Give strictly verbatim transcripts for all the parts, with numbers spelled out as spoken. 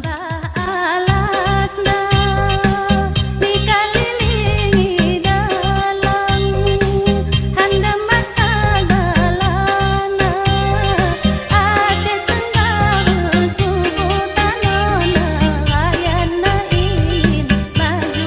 Bah alas na, dikelilingi dalang, handam mata galana, Aceh Tenggara subut tanoh na, rakyat na ingin maju.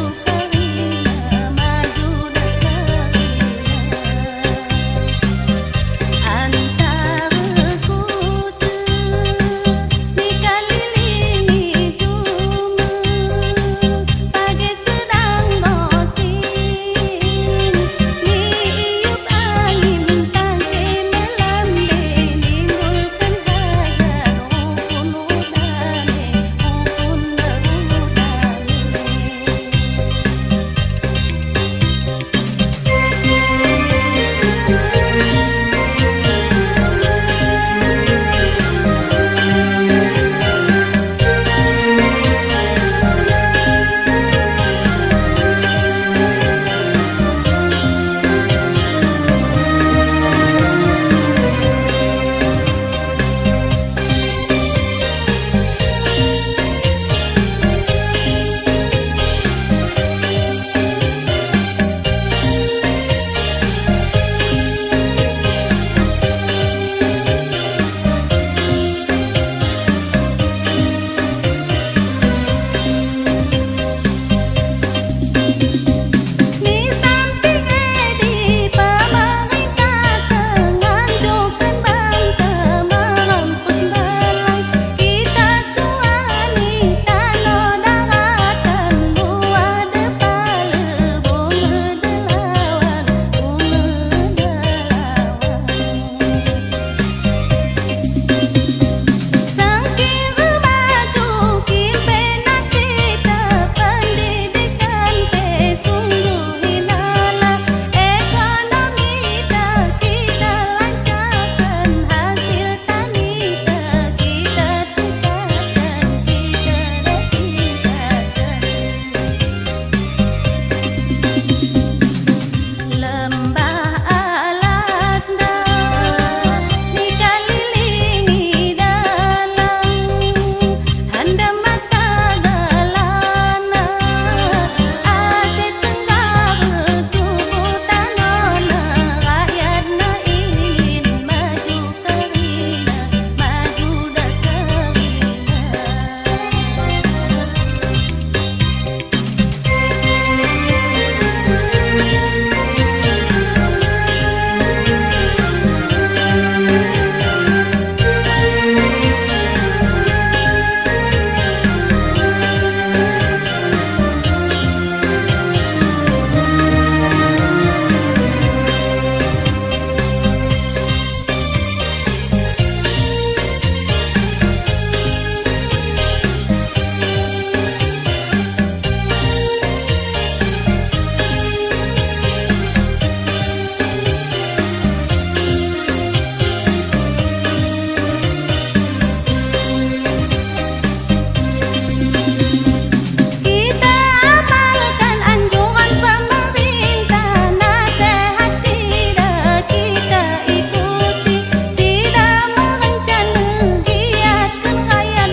Kita amalkan anjuran pemerintah, nasihat sida kita ikuti. Sida meurencana giat keu rakyat,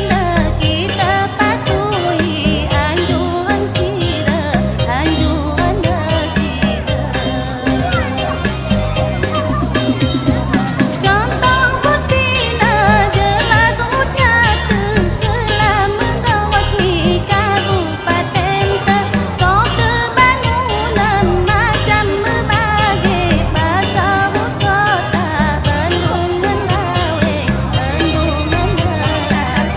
kita patuhi anjuran sida, anjuran sida. Contoh bukti na jeulaih ujeut, seulama goh resmi kabupaten teuh, soe keuh bangunan macam meubagée, pasar, kota, bandum meulawée, bandum meulawée.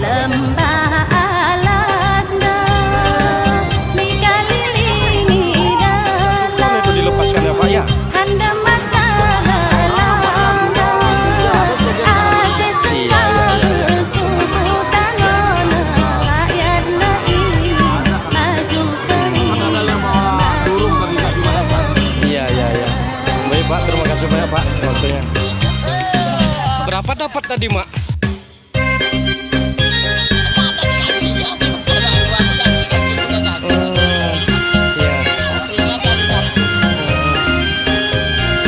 Leumbah alas na, dikelilingi dalang. Itu dilepaskan ya, Pak, ya? Handam mata galana, Aceh Tenggara subut tanoh na, rakyat na ingin maju keu lima. Iya, iya, iya. Baik, Pak, terima kasih banyak, Pak, waktunya. Berapa dapat tadi, Mak? Hmm, ya.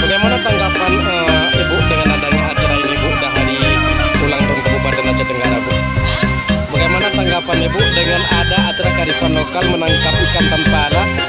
Bagaimana tanggapan, eh, Ibu dengan adanya acara ini, Bu? Dah Arifan lokal menangkap ikan tanpa alat.